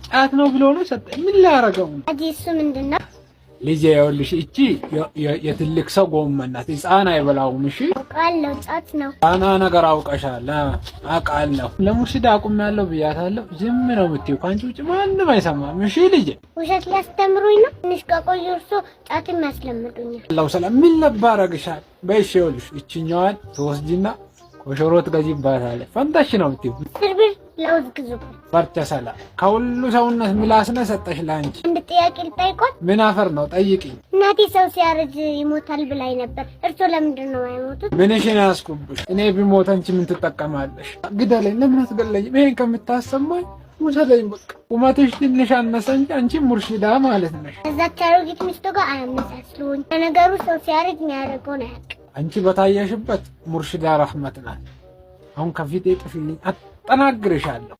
ጫት ነው ብሎ ነው ሰጠኝ። ምን ላረገው? አጂ፣ እሱ ምንድን ነው? ልጄ፣ ይኸውልሽ፣ እቺ የትልቅ ሰው ጎመን ናት። ሕፃን አይበላውም። እሺ? አውቃለሁ፣ ጫት ነው። ጣና ነገር አውቀሻል። አውቃለሁ። ለሙርሺድ አቁሜያለሁ ብያታለሁ። ዝም ነው የምትይው። ከአንቺ ውጭ ማንም አይሰማም። እሺ ልጄ? ውሸት ሊያስተምሩኝ ነው። ትንሽ ከቆዩ እርሶ ጫትም ያስለምዱኛል። ለው ሰላም ምን ለባረግሻል? በይ እሺ፣ ይኸውልሽ፣ እችኛዋን ትወስጂና ኮሾሮ ትገዢባታለሽ። ፈንታሽ ነው የምትይው። 10 ብር ለውዝ ግዙበት። በርቸ ሰላም ከሁሉ ሰውነት ምላስ ነው ሰጠሽ ለአንቺ። አንድ ጥያቄ ልጠይቆት? ምን አፈር ነው፣ ጠይቂኝ። እናቴ ሰው ሲያረጅ ይሞታል ብላኝ ነበር። እርሶ ለምንድን ነው የማይሞቱት? ምንሽን ያስኩብሽ? እኔ ብሞት አንቺ ምን ትጠቀማለሽ? ግደለኝ። ለምን አትገለኝም? ይሄን ከምታሰማኝ ውሰደኝ በቃ። ቁመትሽ ትንሽ አነሰ እንጂ አንቺ ሙርሺዳ ማለት ነሽ። ከዛች አሮጊት ሚስቱ ጋር አያመሳስሉኝ። ለነገሩ ሰው ሲያረጅ የሚያደርገውን አያውቅም። አንቺ በታየሽበት ሙርሺዳ ረህመት ናት። አሁን ከፊቴ ጥፊልኝ፣ አጠናግርሻለሁ።